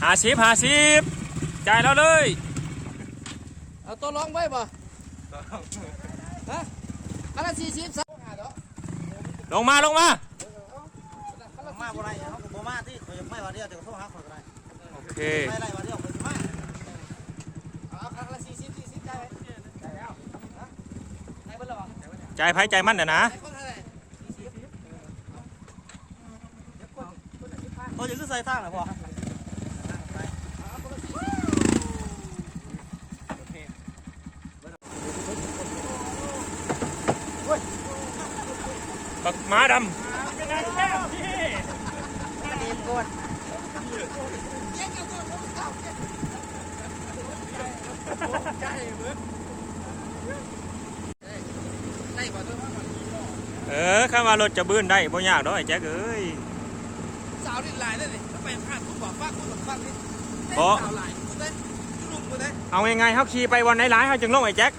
ຫ້າສິບ ຫ້າສິບ ຈ່າຍລາວເລີຍ. ເອົາຕໍ່ລອງໄວ້ບໍ່? ຮະ? ອັນລະສີ່ສິບ ລົງມາ ລົງມາ. ມາບໍ່ໄດ້ ເຮົາກໍບໍ່ມາຕິ ຂ້ອຍຢາກໄປວ່າດຽວ ເຈົ້າກໍໂທຫາຂ້ອຍກໍໄດ້. ໂອເຄ ໄປໄດ້ວ່າດຽວ ຂ້ອຍຊິມາ. ເອົາ ຄັນລະສີ່ສິບ ສີ່ສິບ ຈ່າຍໄປ ຈ່າຍແລ້ວ ຈ່າຍເບິດແລ້ວບໍ່? ຈ່າຍໃຜຈ່າຍມັນນະນະ. ຈ່າຍຄົນເທົ່າໃດ? ສີ່ສິບ. ໂອ້ຍ ຄືໃສ່ທາງນະພໍ່. ບັກໝາດຳ. ເອີ ຄັນວ່າລົດຈະບືນໄດ້ບໍ່ຍາກດອກ ໄອ້ແຈັກເອີຍ. ສາວຫຼິ້ນຫຼາຍເດ້ນີ້ ໄປຫາຄຸນບໍ່ ຝາກຄຸນບັກຟັງນີ້. ບໍ່ ສາວຫຼາຍພຸ້ນເດ້ ຢູ່ລຸ່ມພຸ້ນເດ້. ເອົາງ່າຍໆ ເຮົາຂີ່ໄປບ່ອນໃດຫຼາຍ ເຮົາຈຶ່ງລົງ ໄອ້ແຈັກ.